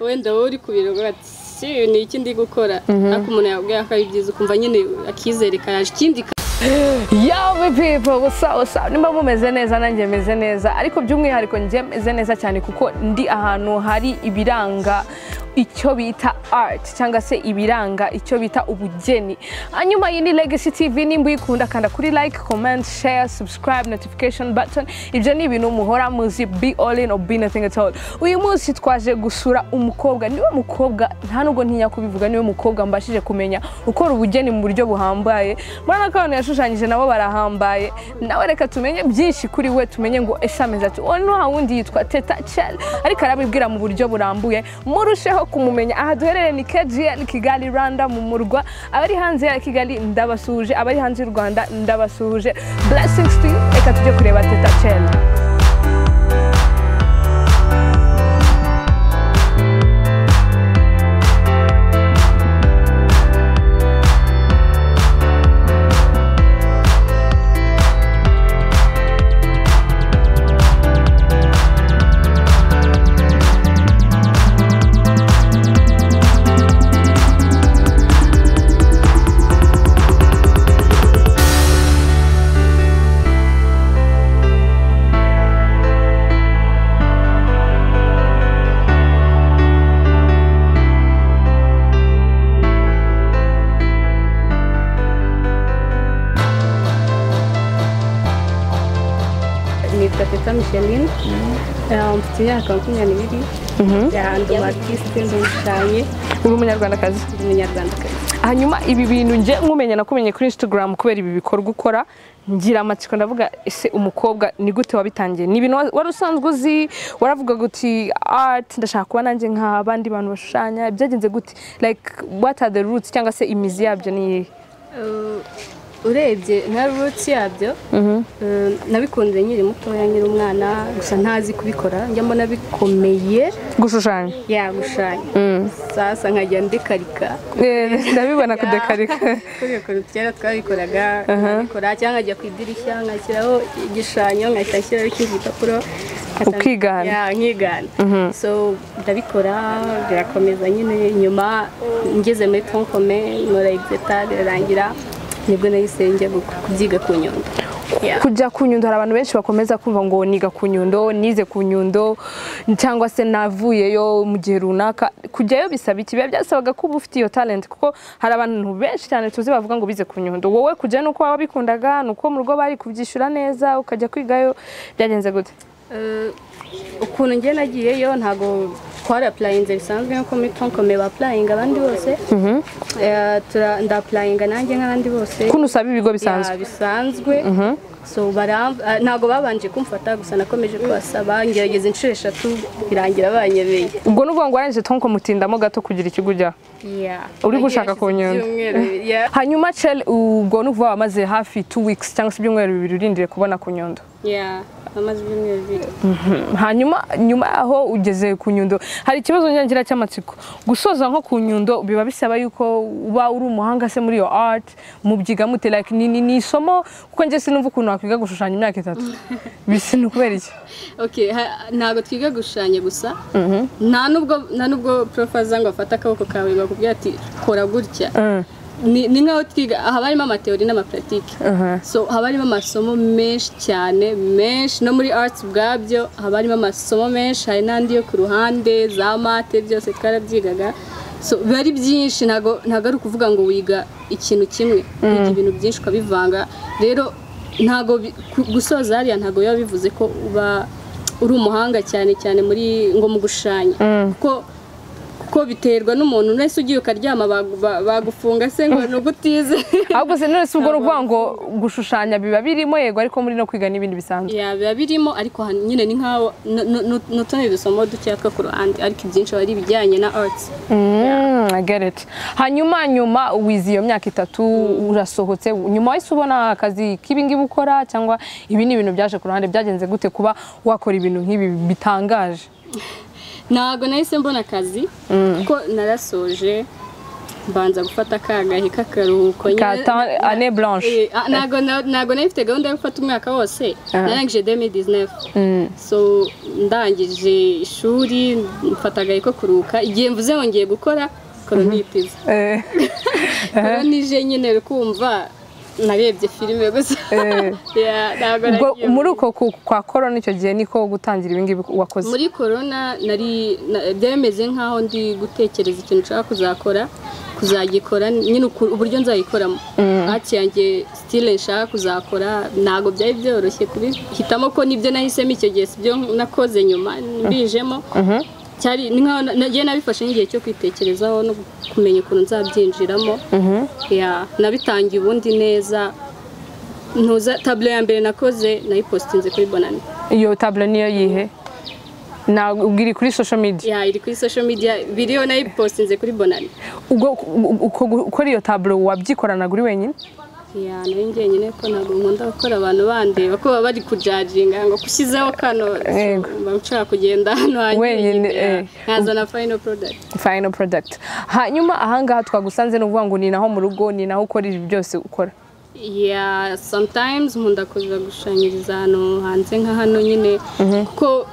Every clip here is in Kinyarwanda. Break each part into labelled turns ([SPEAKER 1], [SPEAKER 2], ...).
[SPEAKER 1] Wenda wowe uri kubireba ati si ni iki ndi gukora, ariko umuntu yabwiye ko ari byiza, ukumva nyine akizere karaje. Ikindi
[SPEAKER 2] Yo people, what's up, what's up? Nimba mumeze neza, nanjye meze neza, ariko by'umwihariko njye meze neza cyane kuko ndi ahantu hari ibiranga icyo bita art cyangwa se ibiranga icyo bita ubugeni. Hanyuma iyi ni Legacy TV, nimba uyikunda kanda kuri like, comment, share, subscribe, notification button. Ibyo ni ibintu muhora muzi, be all in or be nothing at all. Uyu munsi twaje gusura umukobwa, niwe mukobwa nta nubwo ntinya kubivuga, niwe mukobwa mbashije kumenya ukora ubugeni mu buryo buhambaye. Murabona ko abantu yashushanyije nabo barahambaye, nawe reka tumenye byinshi kuri we, tumenye ngo ese ameze ati. Uwo nta wundi yitwa Teta Chel, ariko arabibwira mu buryo burambuye murusheho kumumenya. Aha duherereye ni KGL Kigali Rwanda mu murwa. Abari hanze ya Kigali ndabasuhuje, abari hanze y'u Rwanda ndabasuhuje. Blessings to you. Reka tujye kureba Teta Chel.
[SPEAKER 1] Nitwa Teta Micheline, mfite imyaka 22, ndi umu artiste, ndi umushushyanyi.
[SPEAKER 2] Uri umunyarwandakazi?
[SPEAKER 1] Ndi umunyarwandakazi.
[SPEAKER 2] Hanyuma ibi bintu nje nkumenya nakumenye kuri Instagram kubera ibi bikorwa ukora, ngira amatsiko ndavuga ese umukobwa ni gute wabitangiye? Ni ibintu wari usanzwe uzi, waravuga uti art ndashaka kuba nanjye nk'abandi bantu bashushanya, byagenze gute? Like what are the roots cyangwa se imizi yabyo ni iyihe?
[SPEAKER 1] Urebye nka roots yabyo, nabikunze nkiri mutoya, nkiri umwana, gusa ntazi kubikora, njya mbona bikomeye
[SPEAKER 2] gushushanya.
[SPEAKER 1] Ya gushushanya. Sasa nkajya ndekarika.
[SPEAKER 2] Ndabibona kudekarika.
[SPEAKER 1] Kubera ukuntu kera twabikoraga, nkabikora cyangwa nkajya ku idirishya nkashyiraho igishushanyo, nkahita nshyiraho ikindi gipapuro,
[SPEAKER 2] ukigana.
[SPEAKER 1] Ya, nkigana. So ndabikora birakomeza nyine, nyuma ngeze muri tronc commun nkora exeta birarangira, nibwo nahise njya kubyiga ku Nyundo.
[SPEAKER 2] Kujya ku Nyundo hari abantu benshi bakomeza kumva ngo niga ku Nyundo, nize ku Nyundo cyangwa se navuyeyo mu gihe runaka. Kujyayo bisaba iki? Biba byasabaga ko uba ufite iyo talent, kuko hari abantu benshi cyane tuzi bavuga ngo bize ku Nyundo. Wowe kujya nuko wabikundaga, nuko mu rugo bari kubyishyura neza ukajya kwigayo, byagenze gute?
[SPEAKER 1] Ukuntu njye nagiyeyo ntago twari applyinze bisanzwe nkuko muri tronc commun ba applyinga abandi bose. Nda applyinga nanjye nk'abandi bose.
[SPEAKER 2] Kuno usaba ibigo bisanzwe?
[SPEAKER 1] Bisanzwe. So ntago babanje kumfata, gusa nakomeje kubasaba ngerageza inshuro 3 birangira banyemeye.
[SPEAKER 2] Ubwo nuvuga ngo warangije tronc commun mutindamo gato kugira ikigo ujya? Uri gushaka ku Nyundo. Hanyuma Chel, ubwo nuvuga wamaze hafi 2 weeks cyangwa se ibyumweru 2 urindiriye kubona ku Nyundo?
[SPEAKER 1] Amaze ibyumweru 2.
[SPEAKER 2] Hanyuma nyuma aho ugeze ku Nyundo, hari ikibazo nyangira cy'amatsiko. Gusoza nko ku Nyundo biba bisaba yuko uba uri umuhanga se muri iyo art, mubyiga mute? Like ni isomo, kuko nje sinumva ukuntu wakwiga gushushanya imyaka 3. Bise ni kubera iki?
[SPEAKER 1] Okay, ntago twiga gushushanya gusa. Nta nubwo professor ngo afata akaboko kawe ngo akubwire ati kora gutya. Ni nkaho twiga, haba harimo amateori n'amapratike. So haba harimo amasomo menshi cyane, menshi no muri arts ubwabyo haba harimo amasomo menshi, hari n'andi yo ku ruhande za mate, byose twarabyigaga. So biba ari byinshi, ntago ari ukuvuga ngo wiga ikintu kimwe, wiga ibintu byinshi ukabivanga. Rero ntago gusoza hariya ntago biba bivuze ko uba uri umuhanga cyane cyane muri ngo mu gushushanya, kuko biterwa n'umuntu wese. Ugiye ukaryama bagufunga se ngo nugutize.
[SPEAKER 2] Ahubwo se none si ubwo ruvuga ngo gushushanya biba birimo, yego, ariko muri no kwiga n'ibindi bisanzwe.
[SPEAKER 1] Ya biba birimo, ariko nyine ni nkaho n'utundi dusomo dukeya two ku ruhande, ariko ibyinshi ari ibijyanye na arts.
[SPEAKER 2] I get it. Hanyuma nyuma wize iyo myaka 3 urasohotse, nyuma wahise ubona akazi k'ibingibi ukora cyangwa ibi ni ibintu byaje ku ruhande, byagenze gute kuba wakora ibintu nk'ibi bitangaje?
[SPEAKER 1] Ntago nahise mbona akazi kuko narasoje Mbanza gufata akagahe k'akaruhuko nyine.
[SPEAKER 2] Année blanche.
[SPEAKER 1] Ntago nari mfite gahunda yo gufata umwaka wose. Narangije 2019, so ndangije ishuri mfata agahe ko kuruhuka. Igihe mvuze ngo ngiye gukora, korona ihita. Korona ije nyine, kumva narebye filime gusa.
[SPEAKER 2] Muri uko kwa korona icyo gihe niko gutangira ibi ngibi wakoze?
[SPEAKER 1] Muri korona nari byemeze nkaho ndi gutekereza ikintu nshaka kuzakora, kuzagikora nyine uburyo nzayikoramo art yanjye, style nshaka kuzakora. Ntabwo byari byoroshye kubihitamo, ko nibyo nahisemo icyo gihe sibyo nakoze nyuma mbijemo. Cyari ni nkaho nagiye nabifashe nk'igihe cyo kwitekerezaho no kumenya ukuntu nzabyinjiramo. Nabitangiye ubundi neza ntuza tableau ya mbere nakoze nayipostinze kuri Bonane.
[SPEAKER 2] Iyo tableau niyo yihe? Ntabwo iri kuri social media?
[SPEAKER 1] Ya, iri kuri social media biriho, nayipostinze kuri Bonane.
[SPEAKER 2] Ubwo ukora iyo tableau wabyikoranaga uri wenyine?
[SPEAKER 1] Ya, nari njyenyine, ko ntabwo nkunda gukora abantu bandeba, ko baba bari kujajinga ngo kushyizeho kano. Mba nshaka kugenda hano
[SPEAKER 2] wenyine,
[SPEAKER 1] nkazana final product.
[SPEAKER 2] Final product. Hanyuma ahangaha twagusanze, ni ukuvuga ngo ni naho mu rugo, ni naho ukora ibi byose ukora?
[SPEAKER 1] Yeah, sometimes nkunda kuza gushushanyiriza ahantu hanze nka hano nyine, kuko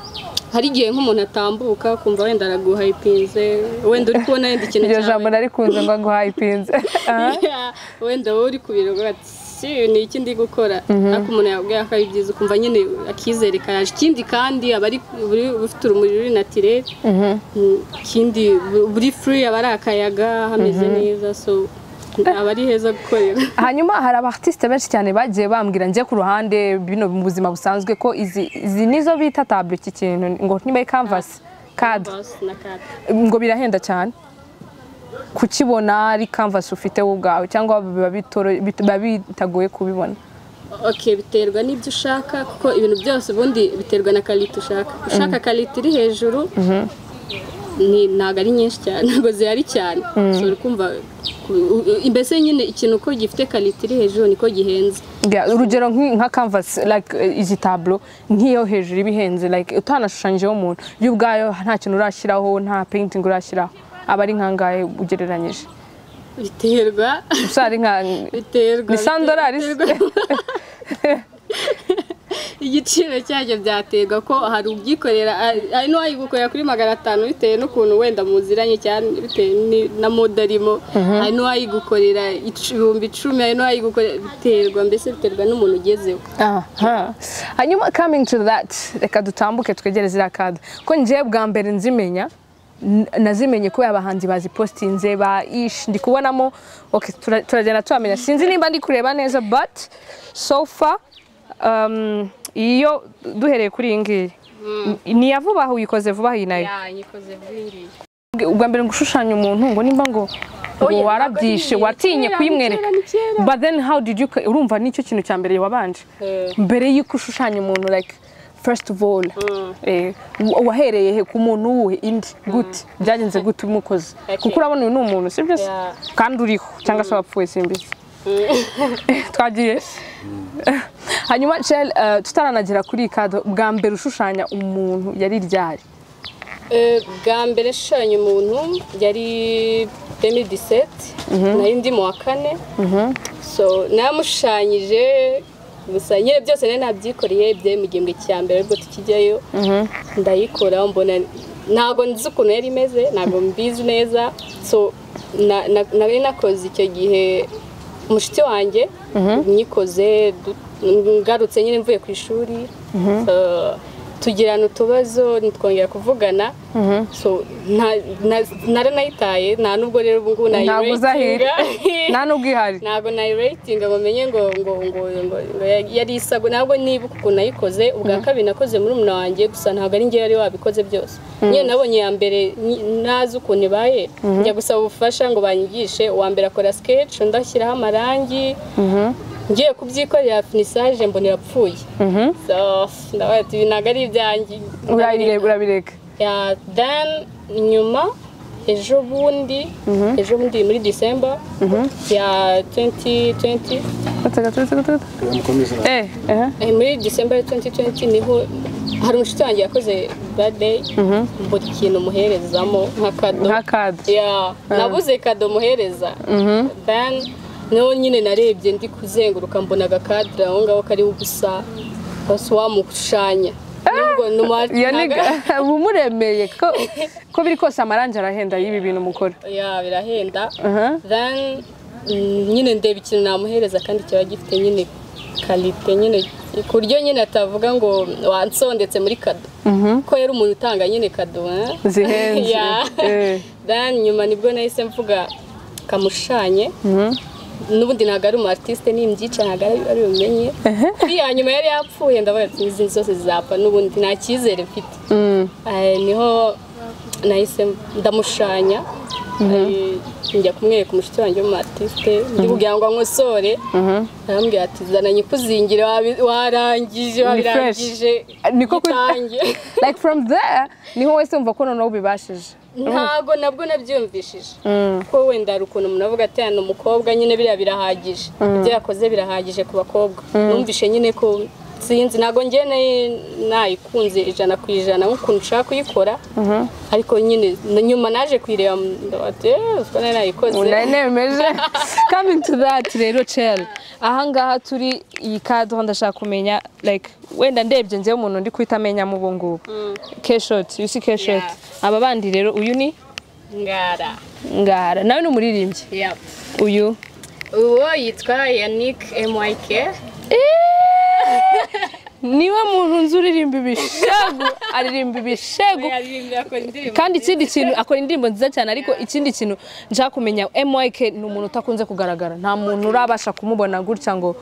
[SPEAKER 1] hari igihe nk'umuntu atambuka ukumva wenda araguhayipinze, wenda uri kubona wenda ikintu.
[SPEAKER 2] Iryo jambo narikunze, ngo aguhayipinze.
[SPEAKER 1] Wenda wowe uri kubireba ati si ni iki ndi gukora, ariko umuntu yabwiye ko ari byiza, ukumva nyine akizere karaje. Ikindi kandi aba ari ufite urumuri ruri naturel, ikindi buri free, aba ari akayaga, hameze neza, so aba ari heza gukorera.
[SPEAKER 2] Hanyuma hari aba artiste benshi cyane bagiye bambwira, njye ku ruhande bino mu buzima busanzwe, ko izi nizo bita tableau, iki kintu ngo niba canvas, cadre ngo birahenda cyane kukibona ari canvas ufite wowe ubwawe, cyangwa biba bitagoye kubibona?
[SPEAKER 1] Okay, biterwa n'ibyo ushaka, kuko ibintu byose ubundi biterwa na qualité ushaka. Ushaka qualité iri hejuru, ni ntabwo ari nyinshi cyane, ntabwo zihari cyane. So uri kumva mbese nyine ikintu uko gifite qualité iri hejuru niko gihenze.
[SPEAKER 2] Urugero nka canvas, like izi tableau, nk'iyo hejuru iba ihenze, like utanashushanyijeho umuntu, yo ubwayo nta kintu urashyiraho, nta painting urashyiraho, aba ari nkangahe ugereranyije?
[SPEAKER 1] Biterwa.
[SPEAKER 2] Gusa ari nka
[SPEAKER 1] Biterwa.
[SPEAKER 2] Ni $100?
[SPEAKER 1] Igiciro cyacyo byaterwa, ko hari ubyikorera, hari n'uwayigukorera kuri 500 bitewe n'ukuntu wenda muziranye cyane, bitewe na mood arimo. Hari n'uwayigukorera 10,000, hari n'uwayigukorera, biterwa mbese, biterwa n'umuntu ugezeho.
[SPEAKER 2] Hanyuma coming to that, reka dutambuke twegere ziriya cadre, ko njyewe bwa mbere nzimenya nazimenye kubera abahanzi bazipostinze ba ish. Ndi kubonamo, okay, turagenda tuhamenya, sinzi nimba ndi kureba neza, but so far iyo duhereye kuri iyi ngiyi ni iya vuba aha, uyikoze vuba iyi nayo?
[SPEAKER 1] Nyikoze vuba iyi ngiyi.
[SPEAKER 2] Ubwa mbere gushushanya umuntu, ngo nimba ngo warabyishe, watinye kuyimwereka, but then how did you, urumva nicyo kintu cya mbere wabanje mbere y'uko ushushanya umuntu, like first of all, wahereye he, ku muntu wuhe, indi gute, byagenze gute umukoze? Kuko urabona uyu ni umuntu, sibyo se? Kandi uriho cyangwa se wapfuye, simbizi. Twagiye. Hanyuma Chel, tutaranagera kuri iyi cadre, bwa mbere ushushanya umuntu yari ryari?
[SPEAKER 1] Bwa mbere nshushanya umuntu yari 2017, nari ndi mu wa kane. So namushushanyije gusa nyine, byose nari nabyikoreye, byari mu gihembwe cya mbere aribwo tukijyayo. Ndayikora, mbona ntabwo nzi ukuntu yari imeze, ntabwo mbizi neza. So nari nakoze icyo gihe umushuti wanjye, nyikoze ngarutse nyine mvuye ku ishuri, tugirana utubazo ntitwongera kuvugana. So naranayitaye, nta nubwo rero ubu ngubu
[SPEAKER 2] Ntabwo uzahira, nta nubwo ihari.
[SPEAKER 1] Ntabwo nayiratinga ngo menye ngo yari isago, ntabwo nibuka ukuntu nayikoze. Ubwa kabiri nakoze muri murumuna wanjye, gusa ntabwo ari njye yari wabikoze byose nyine. Nabonye iya mbere ntazi ukuntu ibaye, njya gusaba ubufasha ngo banyigishe. Uwa mbere akora sketch, undi ashyiraho amarangi, ngiye kubyikorera finissage mbona irapfuye. So ndabaye ati ibi ntabwo ari ibyanjye.
[SPEAKER 2] Urabireka.
[SPEAKER 1] Yeah, then nyuma ejo bundi muri December ya 2020.
[SPEAKER 2] Gato, gato, gato, gato.
[SPEAKER 1] Muri December ya 2020 niho Hari umushuti wanjye yakoze birthday, mbura ikintu muherezamo nka kado.
[SPEAKER 2] Nka kado.
[SPEAKER 1] Yeah, nabuze kado muhereza. Then niho nyine narebye, ndi kuzenguruka, mbona agakadire aho ngaho kariho ubusa, basi wamushushanya nubwo ni umu
[SPEAKER 2] Iyo ni umuremeye ko biri kose, amarangi arahenda y'ibi bintu mukora.
[SPEAKER 1] Yeah, birahenda. Then nyine ndeba ikintu namuhereza kandi kiba gifite nyine qualité nyine, ku buryo nyine atavuga ngo wansondetse muri kado, ko yari umuntu utanga nyine kado, eh?
[SPEAKER 2] Zihenze.
[SPEAKER 1] Yeah. Then nyuma nibwo nahise mvuga kamushanye, n'ubundi ntabwo ari umu artiste, nimbyica ntabwo ari bumenye. Kuri ya nyuma yari yapfuye, ndavuga ati n'izindi zose zizapfa, n'ubundi nta cyizere mfite. Niho nahise ndamushanya. Njya kumwereka umushuti wanjye w'umu artiste, ndi kugira ngo ankosore. Arambwira ati zana nyikuzingire, warangije,
[SPEAKER 2] Ni fresh.
[SPEAKER 1] wabirangije.
[SPEAKER 2] Niko
[SPEAKER 1] gitange.
[SPEAKER 2] Like from there niho wese wumva ko noneho ubibashije?
[SPEAKER 1] Ntago nabwo nabyiyumvishije, ko wenda hari ukuntu umuntu avuga ati ni umukobwa nyine, biriya birahagije, ibyo yakoze birahagije ku bakobwa. Numvishe nyine ko sinzi, ntabwo njye nayikunze 100% nk'ukuntu nshaka kuyikora, ariko nyine nyuma naje kuyireba ndavuga ati "Eh, uko nari nayikoze."
[SPEAKER 2] Nari nemeje. Coming to that rero, Chel, ahangaha turi iyi cadre, ndashaka kumenya, like wenda ndebye njyewe umuntu ndi kuhita amenyamo ubu ngubu K-Shot, you see K-Shot.
[SPEAKER 1] Yeah.
[SPEAKER 2] Aba bandi rero, uyu ni
[SPEAKER 1] Ngara.
[SPEAKER 2] Ngara nawe ni umuririmbyi?
[SPEAKER 1] Yep.
[SPEAKER 2] Uyu?
[SPEAKER 1] Uwo yitwa Yannick MYK.
[SPEAKER 2] Niwe muntu nzi uririmba ibishegu, aririmba ibishegu.
[SPEAKER 1] Yaririmbye, akora indirimbo.
[SPEAKER 2] Kandi ikindi kintu, akora indirimbo nziza cyane. Ariko ikindi kintu nshaka kumenya, MYK ni umuntu utakunze kugaragara, nta muntu urabasha kumubona gutya ngo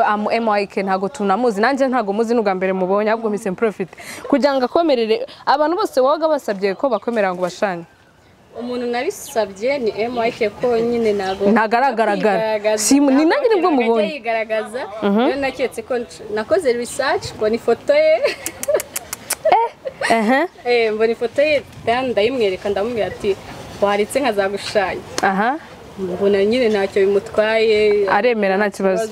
[SPEAKER 2] amu MYK ntago tunamuzi, nanjye ntago muzi, n'ubwa mbere mubonye. Ahubwo mpise profit kugira ngo akomerere abantu bose wabaga basabye ko bakomera ngo bashanye.
[SPEAKER 1] Umuntu nabisabye ni MYK, ko nyine ntabwo
[SPEAKER 2] Ntagaragara.
[SPEAKER 1] kwigaragaza.
[SPEAKER 2] Ni nanjye nibwo
[SPEAKER 1] Ntabwo
[SPEAKER 2] mubonye.
[SPEAKER 1] ajya yigaragaza. Rero naketse ko nakoze research, mbona ifoto ye. Mbona ifoto ye, then ndayimwereka, ndamubwira ati waretse nkazagushushanya. Mbona nyine ntacyo bimutwaye.
[SPEAKER 2] Aremera nta kibazo.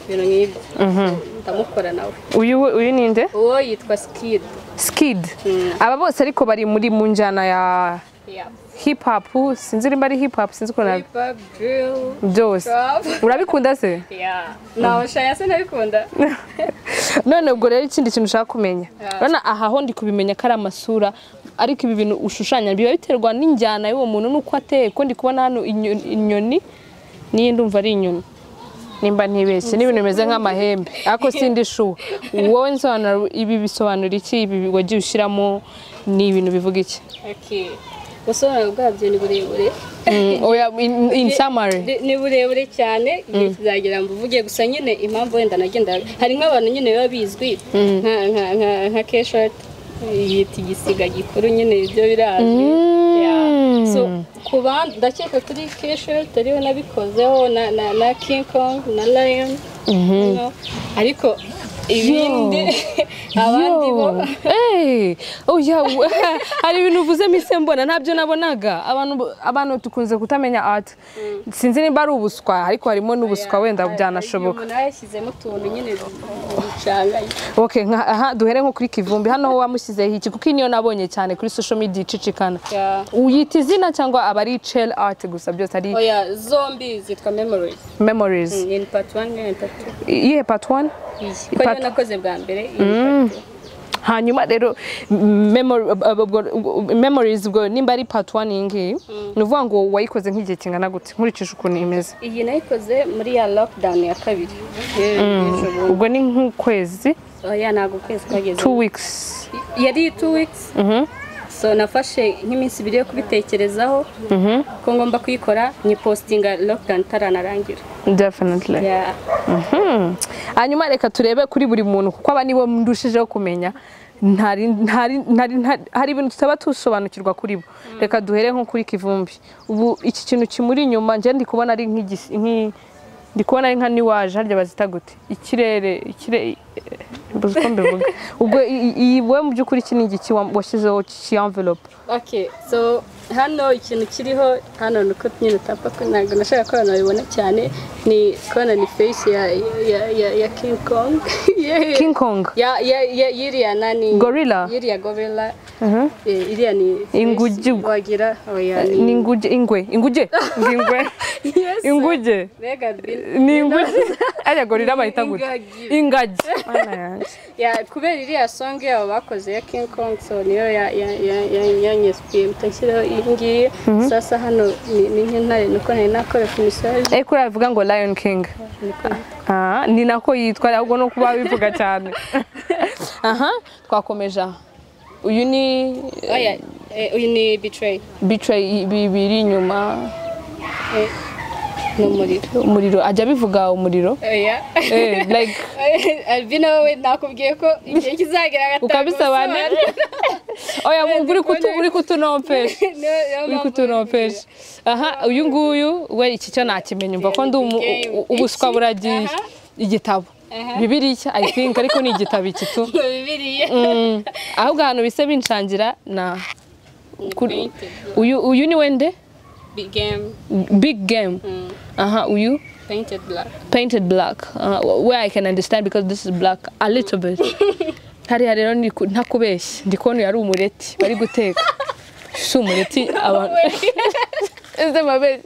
[SPEAKER 1] Ibintu nk'ibyo, ndamukora nawe.
[SPEAKER 2] Uyu ninde?
[SPEAKER 1] Uwo yitwa Skid.
[SPEAKER 2] Skid. Aba bose ariko bari mu njyana ya hip hop, sinzi nimba ari hip hop, sinzi ukuntu
[SPEAKER 1] Hip hop, drill,
[SPEAKER 2] byose.
[SPEAKER 1] Trap.
[SPEAKER 2] Urabikunda se?
[SPEAKER 1] Yeah, nawe shaya se nabikunda.
[SPEAKER 2] None ubwo rero ikindi kintu ushaka kumenya,
[SPEAKER 1] Yeah.
[SPEAKER 2] urabona aha ho ndi kubimenya ko ari amasura, ariko ibi bintu ushushanya biba biterwa n'injyana y'uwo muntu n'uko ateye, ko ndi kubona hano inyoni niyi, ndumva ari inyoni nimba ntibeshye, n'ibintu bimeze nk'amahembe, ariko sindi sure. Wowe nsobanura, ibi bisobanura iki? Ibi wagiye ushyiramo ni ibintu bivuga iki?
[SPEAKER 1] Okay, ubusobanuro bwabyo ni burebure.
[SPEAKER 2] Oya, in summary.
[SPEAKER 1] Ni burebure cyane, igihe kizagera mbuvuge. Gusa nyine impamvu wenda nagenda, hari nk'abantu nyine biba bizwi nka K-Shot yita igisiga gikuru nyine, ibyo birazwi. Yeah. So ku bandi, ndakeka kuri K-Shot ariwe nabikozeho na King Kong na Lion. No. Ariko ibindi, abandi bo
[SPEAKER 2] Yo. Hey, oya, hari ibintu uvuze mise mbona ntabyo nabonaga. Abantu dukunze kutamenya art, sinzi nimba ari ubuswa, ariko harimo n'ubuswa wenda byanashoboka.
[SPEAKER 1] Umuntu yashyizemo utuntu nyine ducanganye.
[SPEAKER 2] Okay, nka aha duhere nko kuri Kivumbi hano, ho wamushyizeho iki? Kuko iyi niyo nabonye cyane kuri social media icicikana. Uyita izina cyangwa aba ari Chel Art gusa, byose ari?
[SPEAKER 1] Oya, zombi zitwa Memories.
[SPEAKER 2] Memories.
[SPEAKER 1] Ni part 1 ni part 2.
[SPEAKER 2] Iyihe part 1?
[SPEAKER 1] Iyi ko
[SPEAKER 2] Part-
[SPEAKER 1] niyo nakoze bwa mbere, iyi ni part 2.
[SPEAKER 2] Hanyuma rero memories, ubwo nimba ari part 1 iyi ngiyi, ni ukuvuga ngo wayikoze nk'igihe kingana gute, nkurikije ukuntu imeze?
[SPEAKER 1] Iyi nayikoze muri ya lockdown ya kabiri. Ejo bundi.
[SPEAKER 2] Ubwo ni nk'ukwezi?
[SPEAKER 1] Oya, ntabwo ukwezi kwageze.
[SPEAKER 2] 2 weeks?
[SPEAKER 1] Yari 2 weeks. So nafashe nk'iminsi 2 yo kubitekerezaho ko ngomba kuyikora, nyipostinga lockdown itaranarangira.
[SPEAKER 2] Definitely.
[SPEAKER 1] Yeah.
[SPEAKER 2] Hanyuma reka turebe kuri buri muntu, kuko aba nibo ndushijeho kumenya. Hari ibintu tutaba tusobanukirwa kuri bo. Reka duhere nko kuri Kivumbi. Ubu iki kintu kimuri inyuma, njye ndi kubona ari ndi kubona ari nka niwaje, harya bazita gute, ikirere, mbuze uko mbivuga. Ubwo iyi we mu by'ukuri iki ni igiki washyizeho ki envelope?
[SPEAKER 1] Okay, so Hano ikintu kiriho hano ni uko nyine utapfa ko ntabwo nashaka ko abantu babibona cyane, ni kubona ni face ya King Kong. Yeah.
[SPEAKER 2] King Kong.
[SPEAKER 1] Ya yiriya nani?
[SPEAKER 2] Gorilla?
[SPEAKER 1] Yiriya gorilla. Iriya ni face
[SPEAKER 2] Inguge.
[SPEAKER 1] Wagira oya
[SPEAKER 2] Ni
[SPEAKER 1] ni
[SPEAKER 2] inguge, ingwe, inguge, ingwe.
[SPEAKER 1] Yes.
[SPEAKER 2] Inguge.
[SPEAKER 1] Mbega
[SPEAKER 2] Ni inguge. Aya gorilla bayita gute?
[SPEAKER 1] Ingagi.
[SPEAKER 2] Ingagi. Mana yanjye.
[SPEAKER 1] Ya, kubera iriya song yabo bakoze ya King Kong, so niyo ya ya ya ya yanyesipiye mpita nshyiraho iyi ngiyi. Sasa hano ni nk'intare, nuko nari nakora finissage.
[SPEAKER 2] Kuriya bivuga ngo Lion King.
[SPEAKER 1] Niko.
[SPEAKER 2] Ah, ni nako yitwa, ahubwo no kuba bivuga cyane. Aha, twakomeje aha. Uyu ni
[SPEAKER 1] Oya, uyu ni Betray.
[SPEAKER 2] Betray biri inyuma.
[SPEAKER 1] Ni umuriro.
[SPEAKER 2] Umuriro, ajya bivuga umuriro.
[SPEAKER 1] Oya.
[SPEAKER 2] Like
[SPEAKER 1] Albina, wowe nakubwiye ko igihe kizagera agatanga
[SPEAKER 2] ukabisobanura. Oya, uri kutunompesha. Uri kutunompesha. Aha, uyu nguyu we iki cyo nakimenya, umva ko ndi ubuswa buragiye. Igitabo. Bibiliya, I think, ariko ni igitabo iki tu.
[SPEAKER 1] Bibiliya.
[SPEAKER 2] Ahubwo ahantu bise binshangira na uyu ni wende?
[SPEAKER 1] Big Game.
[SPEAKER 2] Big Game. Aha, uyu
[SPEAKER 1] Painted Black.
[SPEAKER 2] Painted Black. Where I can understand because this is black a little bit. Hariya rero ni ntakubeshya, ndi kubona uyu ari umureti bari guteka. Si umureti abantu. Ese mabeshya.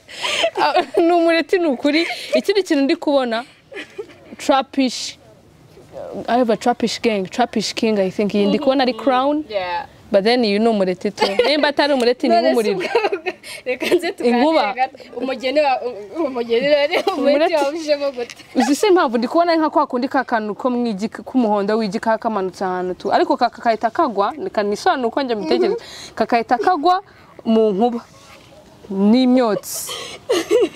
[SPEAKER 2] Ni umureti ni ukuri. Ikindi kintu ndi kubona, Trapish. I have a Trapish gang, Trapish King, I think. Iyi ndi kubona ari crown. But then you know umureti tu. Nimba atari umureti ni
[SPEAKER 1] None se
[SPEAKER 2] nk'umuriro.
[SPEAKER 1] Reka nze tuganire
[SPEAKER 2] Inkuba.
[SPEAKER 1] gato. Umugeni wa umugeni rero umureti
[SPEAKER 2] Umureti.
[SPEAKER 1] wawujemo gute?
[SPEAKER 2] Uzi se impamvu ndi kubona nka kwa kundi ka kantu ko mwigi k'umuhondo w'igi kamanutse ahantu tu, ariko kakahita kagwa, kanisobanura uko njye mbitekereza, kakahita kagwa mu nkuba n'imyotsi.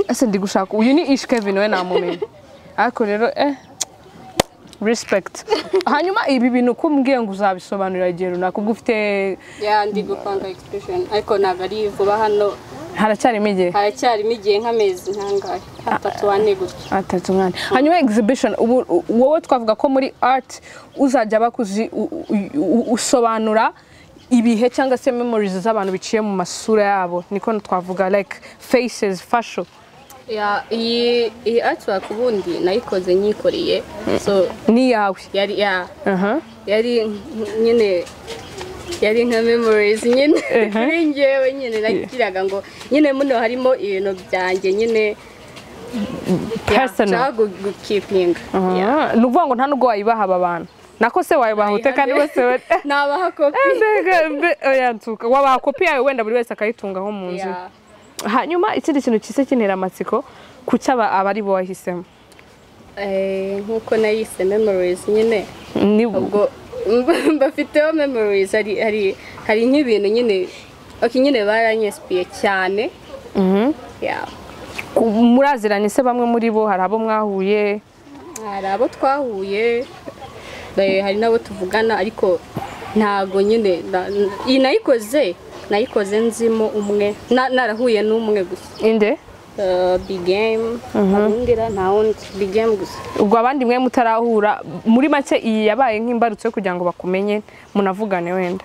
[SPEAKER 2] Ese ndi gushaka uyu ni Ish Kevin, we namumenye, ariko rero respect. Hanyuma ibi bintu ko umbwiye ngo uzabisobanurira igihe runaka, ubwo ufite
[SPEAKER 1] Ya, ndi gupanga exhibition, ariko ntabwo ari vuba hano.
[SPEAKER 2] Haracyarimo igihe.
[SPEAKER 1] Haracyarimo igihe, nk'amezi nkangahe, 3, 4 gutyo.
[SPEAKER 2] 3, 4. Hanyuma exhibition, ubu wowe twavuga ko muri art uzajya bakuzi usobanura ibihe cyangwa se memories z'abantu biciye mu masura yabo, niko twavuga, like faces, facial.
[SPEAKER 1] Ya, iyi artwork ubundi nayikoze nyikoreye, so
[SPEAKER 2] Ni yawe?
[SPEAKER 1] Yari ya yari nyine, yari nka memories nyine kuri njyewe nyine. Nagiraga ngo nyine muno harimo ibintu byanjye nyine
[SPEAKER 2] Personal.
[SPEAKER 1] nshaka gukeepinga.
[SPEAKER 2] Aha. Ni ukuvuga ngo nta nubwo wayibaha aba bantu, nako se wayibaha ute kandi bose
[SPEAKER 1] Nabaha kopi.
[SPEAKER 2] Mbega oya, ntuka wabaha kopi yawe, wenda buri wese akayitungaho mu nzu.
[SPEAKER 1] Ya.
[SPEAKER 2] Hanyuma ikindi kintu kise kintera amatsiko, kuki aba ari bo wahisemo?
[SPEAKER 1] Nk'uko nayise memories nyine,
[SPEAKER 2] Ni
[SPEAKER 1] ubwo mbafiteho memories. Hari nk'ibintu nyine, okay, nyine baranyesipiye cyane. Yeah.
[SPEAKER 2] Muraziranye se bamwe muri bo? Hari abo mwahuye?
[SPEAKER 1] Hari abo twahuye, hari n'abo tuvugana, ariko ntago nyine iyi nayikoze nzimo umwe, narahuye n'umwe gusa.
[SPEAKER 2] Inde?
[SPEAKER 1] Big Game. Abundira nta wundi, Big Game gusa.
[SPEAKER 2] Ubwo abandi mwe mutarahura, muri make iyi yabaye nk'imbarutso yo kugira ngo bakumenye, munavugane wenda.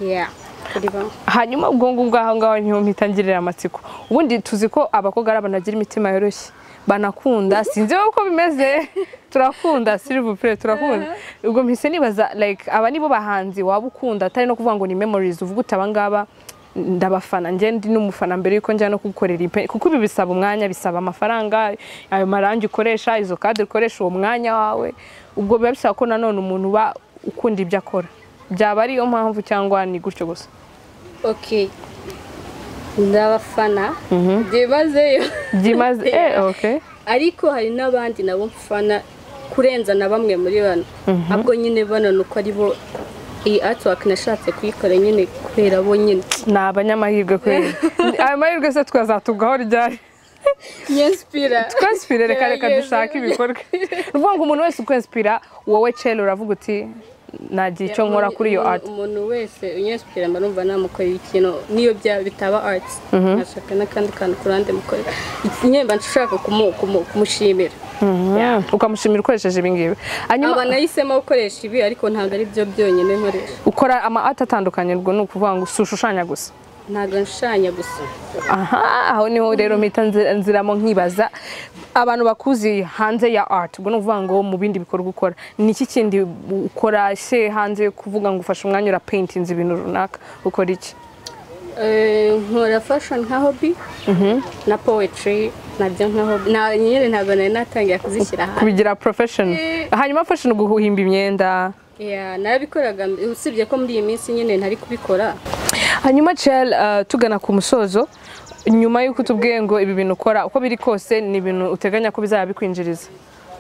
[SPEAKER 1] Yeah, kuri bamwe.
[SPEAKER 2] Hanyuma ubwo ngubwo aho ngaho niho mpita ngirira amatsiko. Ubundi tuzi ko abakobwa ari abantu bagira imitima yoroshye, banakunda, sinzi wowe uko bimeze. Turakunda, s'il vous plaît, turakunda. Ubwo mpise nibaza, like, aba nibo bahanzi waba ukunda, atari no kuvuga ngo ni memories, uvuga uti aba ngaba ndabafana, njye ndi n'umufana mbere yuko njya no kugukorera ipe, kuko ibi bisaba umwanya, bisaba amafaranga, ayo marangi ukoresha, izo cadre ukoresha, uwo mwanya wawe. Ubwo biba bisaba ko nanone umuntu uba ukunda ibyo akora. Byaba ariyo mpamvu cyangwa ni gutyo gusa?
[SPEAKER 1] Okay, ndabafana byimazeyo.
[SPEAKER 2] Byimaze, okay.
[SPEAKER 1] Ariko hari n'abandi nabo mfana kurenza na bamwe muri bano. Ahubwo nyine bano ni uko ari bo iyi artwork nashatse kuyikora nyine kubera bo nyine.
[SPEAKER 2] Ni abanyamahirwe kweli. Ayo mahirwe se twazatubwaho ryari?
[SPEAKER 1] Nyensipira.
[SPEAKER 2] Twensipire, reka
[SPEAKER 1] Gerageza.
[SPEAKER 2] Dushake ibikorwa. Ni ukuvuga ngo umuntu wese ukwensipira wowe Chelle, uravuga uti nagira icyo nkora kuri iyo art.
[SPEAKER 1] Umuntu wese unyensipira mba numva namukorera ikintu, niyo bya bitaba art, nkashaka n'akandi kantu ku ruhande mukorera. Nyine mba nshaka kumushimira.
[SPEAKER 2] Ukamushimira ukoresheje ibi ngibi. Hanyuma
[SPEAKER 1] Aba nahisemo gukoresha ibi, ariko ntabwo ari byo byonyine nkoresha.
[SPEAKER 2] Ukora ama art atandukanye, ubwo ni ukuvuga ngo si ushushanya gusa?
[SPEAKER 1] Ntabwo nshushanya gusa.
[SPEAKER 2] Aha, aho niho rero mpita nziramo nkibaza abantu bakuzi hanze ya art, ubwo ni ukuvuga ngo mu bindi bikorwa ukora ni iki kindi ukora se hanze yo kuvuga ngo ufashe umwanya ura paintinze ibintu runaka, ukora iki?
[SPEAKER 1] Nkora fashion nka hobby na poetry nabyo nka hobby, na nyine ntabwo nari natangira kuzishyira hanze.
[SPEAKER 2] Kubigira profession. Hanyuma fashion, guhimba imyenda?
[SPEAKER 1] Yeah, narabikoraga, usibye ko muri iyi minsi nyine ntari kubikora.
[SPEAKER 2] Hanyuma Chel, tugana ku musozo, nyuma y'uko utubwiye ngo ibi bintu ukora uko biri kose ni ibintu uteganya ko bizaba bikwinjiriza,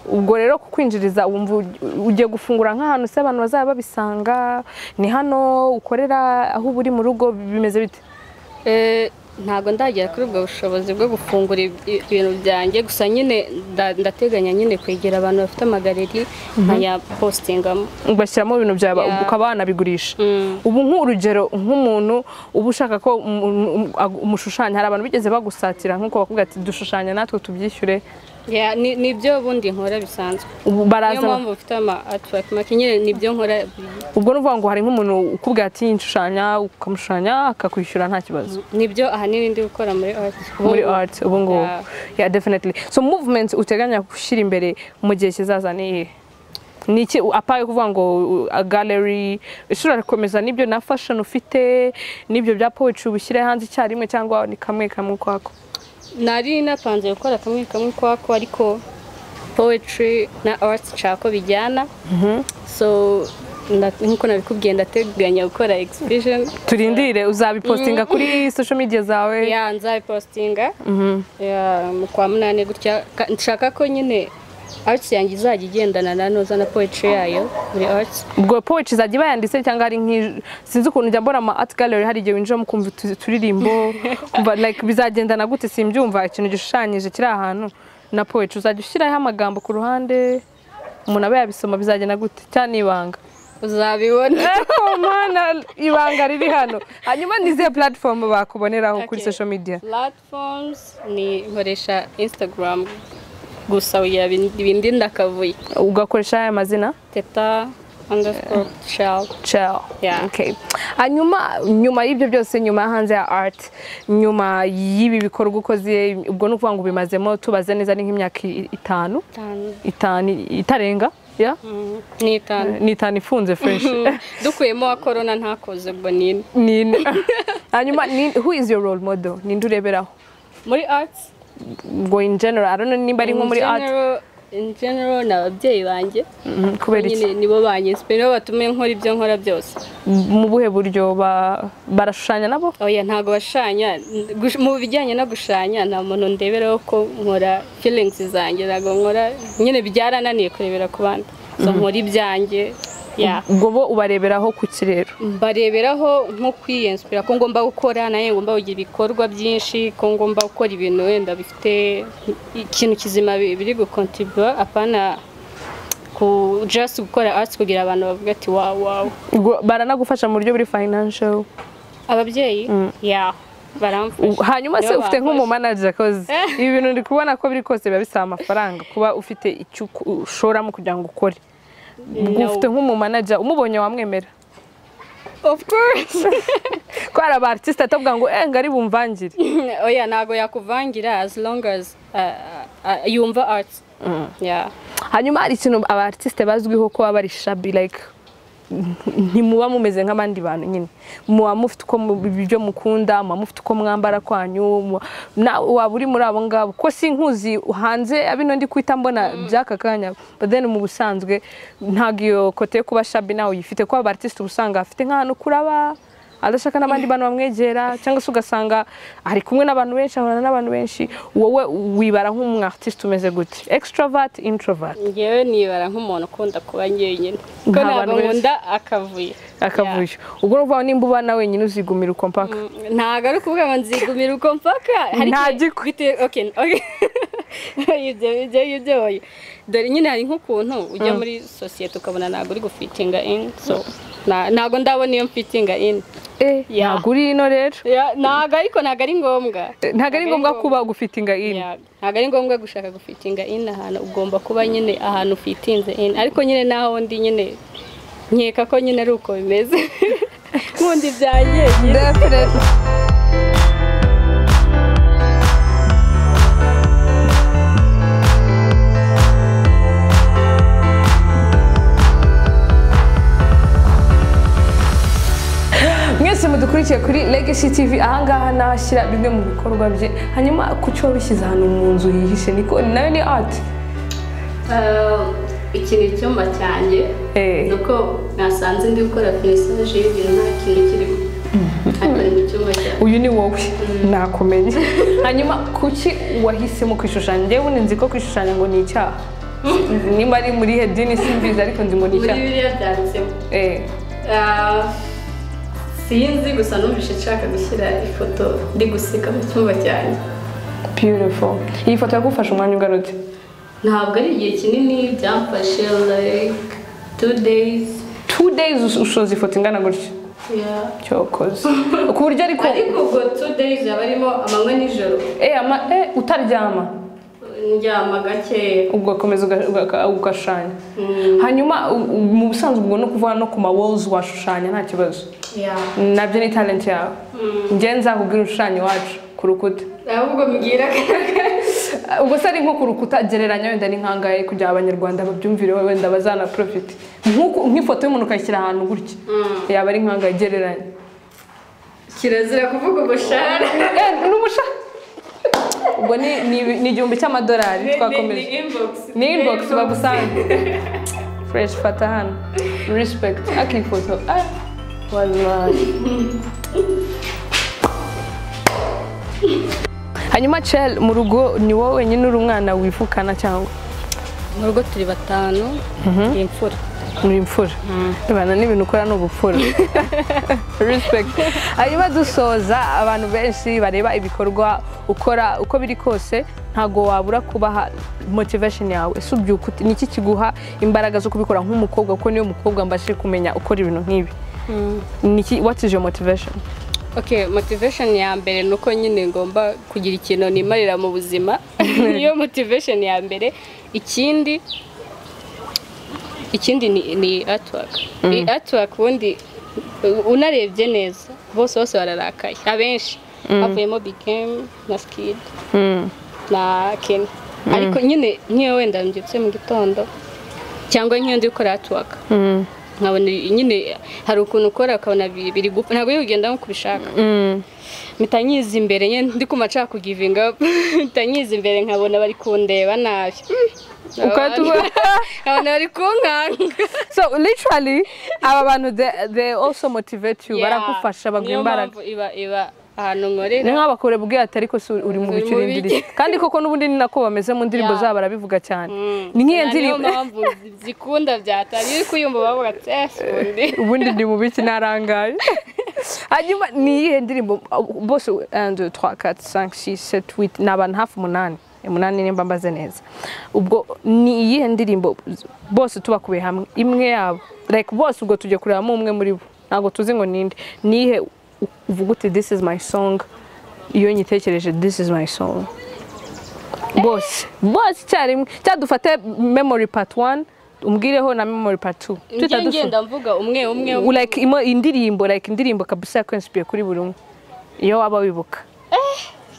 [SPEAKER 2] ubwo rero kukwinjiriza wumva ugiye gufungura nk'ahantu se abantu bazaba babisanga, ni hano ukorera, aho uba uri mu rugo, bimeze bite?
[SPEAKER 1] Ntabwo ndagera kuri ubwo bushobozi bwo gufungura ibintu byanjye, gusa nyine ndateganya nyine kwegera abantu bafite amagaleri nkayapostingamo.
[SPEAKER 2] Ugashyiramo ibintu byawe ukaba wanabigurisha. Ubu nk'urugero nk'umuntu uba ushaka ko umushushanya, hari abantu bigeze bagusatira nk'uko bakubwira ati dushushanya natwe tubyishyure?
[SPEAKER 1] Yeah, nibyo bundi nkora bisanzwe.
[SPEAKER 2] Ubu
[SPEAKER 1] Niyo
[SPEAKER 2] baraza
[SPEAKER 1] mpamvu mfite ama artwork make nyine, nibyo nkora.
[SPEAKER 2] Ubwo ni ukuvuga ngo hari nk'umuntu ukubwira ati nshushanya, ukamushushanya akakwishyura nta kibazo?
[SPEAKER 1] Nibyo ahanini ndi gukora muri art.
[SPEAKER 2] Muri art ubu ngubu?
[SPEAKER 1] Yeah.
[SPEAKER 2] Yeah, definitely. So movement uteganya gushyira imbere mu gihe kizaza ni iyihe? Ni iki apaye kuvuga ngo gallery ishobora gukomeza n'ibyo na fashion ufite n'ibyo bya poetry ubishyire hanze icyarimwe, cyangwa ni kamwe kamwe ukwako?
[SPEAKER 1] Nari napanze gukora kamwe kamwe ukwako, ariko poetry na arts nshaka ko bijyana, so nkuko nabikubwiye ndateganya gukora exhibition.
[SPEAKER 2] Turindire, uzabipostinga kuri social media zawe?
[SPEAKER 1] Yeah, nzabipostinga. Yeah, mu kwa munani gutya. Nshaka ko nyine arts yanjye izajya igendana na noza na poetry yayo muri arts.
[SPEAKER 2] Ubwo poetry izajya iba yanditse cyangwa ari nk'i, sinzi ukuntu njya mbona ama art gallery, hari igihe winjiramo ukumva uturirimbo, kumva like bizagendana gute? Simbyumva. Ikintu gishushanyije kiri ahantu na poetry, uzajya ushyiraho amagambo ku ruhande umuntu aba yabisoma, bizagenda gute cyangwa ni ibanga?
[SPEAKER 1] Uzabibona.
[SPEAKER 2] Oh mana, ibanga riri hano. Hanyuma ni izihe platform bakuboneraho kuri
[SPEAKER 1] Okay.
[SPEAKER 2] social media?
[SPEAKER 1] Platforms ni nkoresha Instagram gusa, oya, ibindi ndakavuye.
[SPEAKER 2] Ugakoresha aya mazina?
[SPEAKER 1] Teta_Chel.
[SPEAKER 2] Chel.
[SPEAKER 1] Yeah.
[SPEAKER 2] Okay. Hanyuma nyuma y'ibyo byose, nyuma ya hanze ya art, nyuma y'ibi bikorwa ukoze, ubwo ni ukuvuga ngo ubimazemo, tubaze neza, ni nk'imyaka 5?
[SPEAKER 1] 5.
[SPEAKER 2] 5 itarenga, yeah?
[SPEAKER 1] Ni 5.
[SPEAKER 2] Ni 5 ifunze fresh.
[SPEAKER 1] Dukuyemo wa corona ntakoze, ubwo ni 4.
[SPEAKER 2] Ni 4. Hanyuma who is your role model? Ninde ureberaho?
[SPEAKER 1] Muri arts?
[SPEAKER 2] Ngo in general, I don't know nimba ari nko muri art.
[SPEAKER 1] In general ni ababyeyi banjye.
[SPEAKER 2] Kubera iki?
[SPEAKER 1] Nyine nibo banyinspire, nibo batumye nkora ibyo nkora byose.
[SPEAKER 2] Mu buhe buryo? Barashushanya nabo?
[SPEAKER 1] Oya, ntabwo bashushanya. Mu bijyanye no gushushanya nta muntu ndeberaho, ko nkora feelings zanjye, ntabwo nkora nyine, byarananiye kurebera ku bandi, so nkora ibyanjye, yeah.
[SPEAKER 2] Ubwo bo ubareberaho ku kirero?
[SPEAKER 1] Mbareberaho nko kwiyinspira ko ngomba gukora nanjye, ngomba kugira ibikorwa byinshi, ko ngomba gukora ibintu wenda bifite ikintu kizima biri gukontribuwa, apana ku just gukora arts kugira abantu bavuga ati wow wow.
[SPEAKER 2] Ubwo baranagufasha mu buryo buri financial?
[SPEAKER 1] Ababyeyi, yeah, baramfasha.
[SPEAKER 2] Hanyuma se
[SPEAKER 1] Nibo
[SPEAKER 2] ufite
[SPEAKER 1] bamfasha.
[SPEAKER 2] nk'umumanager? Cause ibi bintu ndi kubona ko biri kose biba bisaba amafaranga kuba ufite icyo ushoramo kugira ngo ukore. Ubwo
[SPEAKER 1] No.
[SPEAKER 2] ufite nk'umumanager, umubonye wamwemera?
[SPEAKER 1] Of course.
[SPEAKER 2] Ko hari aba artiste atavuga ngo ngari bumvangire.
[SPEAKER 1] Oya, ntabwo yakuvangira as long as yumva arts, yeah.
[SPEAKER 2] Hanyuma hari ikintu aba artiste bazwiho ko baba bari shabby, like ntimuba mumeze nk'abandi bantu nyine, muba mufite uko ibyo mukunda, muba mufite uko mwambara kwanyu, waba uri muri abo ngabo? Ko sinkuzi hanze abino ndi kwita mbona by'aka kanya, but then mu busanzwe ntabwo iyo côté yo kuba shabby nawe uyifite, ko aba artiste uba usanga afite nk'ahantu kuraba adashaka n'abandi bantu bamwegera, cyangwa se ugasanga ari kumwe n'abantu benshi, ahorana n'abantu benshi. Wowe wibara nk'umu artiste umeze gute? Extrovert, introvert?
[SPEAKER 1] Ngewe nibara nk'umuntu ukunda kuba njyenyine, kuko
[SPEAKER 2] Nta
[SPEAKER 1] ntabwo
[SPEAKER 2] bantu benshi.
[SPEAKER 1] nkunda akavuyo.
[SPEAKER 2] Akavuyo. Ubwo ni ukuvuga ngo nimba ubana wenyine uzigumira uko mpaka?
[SPEAKER 1] Ntabwo ari ukuvuga ngo nzigumira uko mpaka. Hari
[SPEAKER 2] Nta
[SPEAKER 1] igihe
[SPEAKER 2] gikwe.
[SPEAKER 1] Okay. Ibyo oya. Dore nyine hari nk'ukuntu ujya muri sosiyete ukabona ntabwo uri gufitinga in, so ntabwo ndabona iyo mfitinga in. Yeah.
[SPEAKER 2] Ntabwo uri ino rero.
[SPEAKER 1] Yeah, ntabwo, ariko ntabwo ari ngombwa.
[SPEAKER 2] Ntabwo ari ngombwa kuba gufitinga in.
[SPEAKER 1] Yeah, ntabwo ari ngombwa gushaka gufitinga in ahantu, ugomba kuba nyine ahantu ufitinze in, ariko nyine naho ndi nyine nkeka ko nyine ari uko bimeze, nkunda ibyanjye nyine.
[SPEAKER 2] Definitely. Mudukurikiye kuri Legacy TV, ahangaha nahashyira bimwe mu bikorwa bye. Hanyuma kuki wabishyize ahantu mu nzu hihishe? Niko nayo ni art.
[SPEAKER 1] Iki ni icyumba cyanjye. Nuko nasanze ndi gukora finissage y'ibintu, nta kintu kirimo, ariko ni mu cyumba cyanjye.
[SPEAKER 2] Uyu ni wowe nakumenye. Hanyuma kuki wahisemo kwishushanya? Njyewe ubundi nzi ko kwishushanya ngo ni icyaha, nimba ari muri hedini simbizi, ariko nzi ngo ni
[SPEAKER 1] muri
[SPEAKER 2] icyaha.
[SPEAKER 1] Bibiliya byanditsemo. Sinzi, gusa numvise nshaka gushyira ifoto ndi guseka mu cyumba cyanjye.
[SPEAKER 2] Beautiful. Iyi foto yagufashe umwanya ungana ute?
[SPEAKER 1] Ntabwo ari igihe kinini byamfashe, like 2 days.
[SPEAKER 2] 2 days ushoza ifoto ingana gutya?
[SPEAKER 1] Yeah.
[SPEAKER 2] Cyokoze ku buryo ariko
[SPEAKER 1] Ariko ubwo 2 days haba harimo amanywa n'ijoro.
[SPEAKER 2] Utaryama?
[SPEAKER 1] Ndyama gakeya.
[SPEAKER 2] Ubwo ukomeza ugashushanya. Hanyuma mu busanzwe ubwo no kuvuga no ku ma walls washushanya nta kibazo?
[SPEAKER 1] Yeah.
[SPEAKER 2] Nabyo ni talent yawe. Njye nzakubwira ushushanya iwacu ku rukuta.
[SPEAKER 1] Ahubwo mbwira.
[SPEAKER 2] Ubwo se ari nko ku rukuta, gereranya wenda ni nkangahe kugira Abanyarwanda babyumvire, wenda bazana profit, nk'ifoto y'umuntu ukayishyira ahantu gutya yaba ari nkangahe? Gereranya.
[SPEAKER 1] Kirazira kuvuga umushahara.
[SPEAKER 2] N'umushahara ubwo ni $1000. Twakomeje.
[SPEAKER 1] Ni inbox.
[SPEAKER 2] Ni inbox bagusange. Fresh, fata hano, respect akifoto. Ah, wallahi. Hanyuma Chel, mu rugo ni wowe wenyine uri umwana wivukana cyangwa?
[SPEAKER 1] Mu rugo turi batanu, ndi imfura.
[SPEAKER 2] Muri imfura. Bana n'ibintu ukora ni ubupfura, respect. Hanyuma dusoza, abantu benshi bareba ibikorwa ukora, uko biri kose ntago wabura kubaha motivation yawe. Ese ubyuka ute? Ni iki kiguha imbaraga zo kubikora nk'umukobwa, kuko niyo mukobwa mbashije kumenya ukora ibintu nk'ibi? Niki, what is your motivation?
[SPEAKER 1] Okay, motivation ya mbere ni uko nyine ngomba kugira ikintu nimarira mu buzima, niyo motivation ya mbere. Ikindi ni artwork. Ni artwork. Ubundi unarebye neza bose bose bararakaye, abenshi havuyemo Big Game na Skid na Kenny. Ariko nyine nk'iyo wenda mbyutse mu gitondo cyangwa nk'iyo ndi gukora artwork, nkabona nyine hari ukuntu ukora ukabona biri gupfa, ntabwo biri kugenda nk'uko ubishaka, mpita nyiza imbere nyine ndi kuma nshaka kugivinga up, mpita nyiza imbere nkabona bari kundeba nabi.
[SPEAKER 2] Ukahita
[SPEAKER 1] Nkabona bari kunkanga.
[SPEAKER 2] So literally aba bantu they also motivate you?
[SPEAKER 1] Yeah.
[SPEAKER 2] Baragufasha, baguha
[SPEAKER 1] Niyo
[SPEAKER 2] imbaraga.
[SPEAKER 1] mpamvu iba ahantu nkorera.
[SPEAKER 2] Ni nk'abakure bubwiye ati ariko si uri mu
[SPEAKER 1] Uri
[SPEAKER 2] bicu
[SPEAKER 1] mu
[SPEAKER 2] urindiriye
[SPEAKER 1] biki?
[SPEAKER 2] Kandi koko n'ubundi ni nako bameze mu ndirimbo zabo, barabivuga cyane. Ni nk'iyo
[SPEAKER 1] Niyo
[SPEAKER 2] ndirimbo
[SPEAKER 1] mpamvu zikunda byatari iyo uri kuyumva bavuga ati eh, ubundi
[SPEAKER 2] ubundi ndi mu biki, narangaye. Hanyuma ni iyihe ndirimbo bose? 1 2 3 4 5 6 7 8, ni abantu hafi umunani, umunani nimba mbaze neza. Ubwo ni iyihe ndirimbo bose tubakubiye hamwe, imwe yabo, like bose, ubwo tujya kurebamo umwe muri bo, ntabwo tuzi ngo ninde, ni iyihe uvuga uti "This is my song, iyo nyitekereje this is my song"? Bose bose icyarimwe, cyangwa dufate Memory part 1 umbwireho na Memory part 2.
[SPEAKER 1] Njye ngenda mvuga umwe umwe umwe.
[SPEAKER 2] Like indirimbo, like indirimbo kabisa yakwinspiye kuri buri umwe, iyo waba wibuka.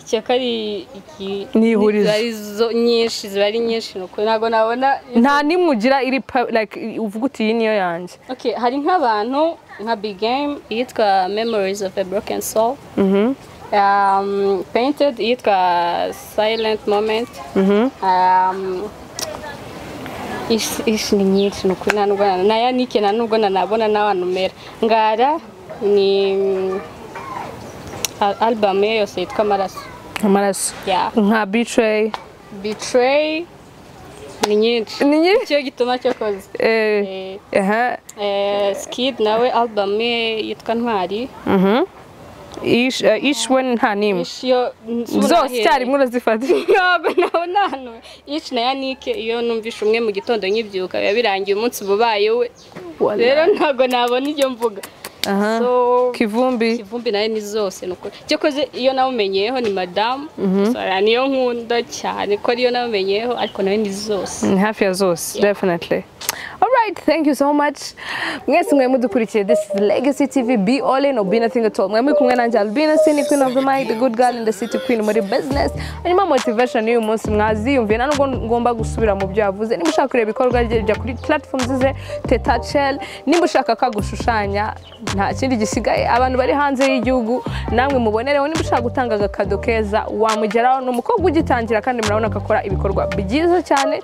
[SPEAKER 1] Cyaka ari iki?
[SPEAKER 2] Ni ihurizo.
[SPEAKER 1] Ziba ari zo nyinshi, ziba ari nyinshi, nuko ntabwo nabona.
[SPEAKER 2] Nta nimwe ugira iri like uvuga uti iyi niyo yanjye?
[SPEAKER 1] Okay, hari nk'abantu nka Big Game yitwa Memories of a Broken Soul, Painted yitwa Silent Moment, ishi ni nyinshi, ni ukuri nta nubwo na Yannick nta nubwo nanabona n'abantu mera Ngara ni album ye yose yitwa Amaraso.
[SPEAKER 2] Amaraso.
[SPEAKER 1] Yeah.
[SPEAKER 2] Nka Betray?
[SPEAKER 1] Betray ni nyinshi.
[SPEAKER 2] Ni nyinshi.
[SPEAKER 1] Icyo gituma cyo koze.
[SPEAKER 2] Aha.
[SPEAKER 1] Skid nawe album ye yitwa Ntwari.
[SPEAKER 2] Ish, ish we nta nimwe?
[SPEAKER 1] Ish yo
[SPEAKER 2] Zose icyarimwe urazifata?
[SPEAKER 1] Ntabwo nabona hano. Ish na Yannick, iyo numvishe umwe mu gitondo nkibyuka biba birangiye, umunsi uba ubaye we. Rero ntabwo nabona ibyo mvuga.
[SPEAKER 2] Aha.
[SPEAKER 1] So
[SPEAKER 2] Kivumbi?
[SPEAKER 1] Kivumbi nawe ni zose, ni ukuri. Cyakoze iyo nawumenyeyeho ni Madamu. So, niyo nkunda cyane ko ariyo nawumenyeyeho, ariko nawe ni zose.
[SPEAKER 2] Ni hafi ya zose, definitely. Alright, thank you so much. Mwese mwe mudukurikiye, this is Legacy TV, be all in or be nothing at all. Mwe muri kumwe nanjye Albina Sini, queen of the mic, the good girl in the city, queen muri business. Hanyuma motivation y'uyu munsi mwaziyumviye, nta nubwo ngomba gusubira mu byo yavuze. Niba ushaka kureba ibikorwa bye, jya kuri platforms ze, Teta Chel. Niba ushaka kagushushanya, nta kindi gisigaye. Abantu bari hanze y'igihugu namwe mubonereho, niba ushaka gutanga agakado keza wamugeraho. Ni umukobwa ugitangira kandi murabona ko akora ibikorwa byiza cyane.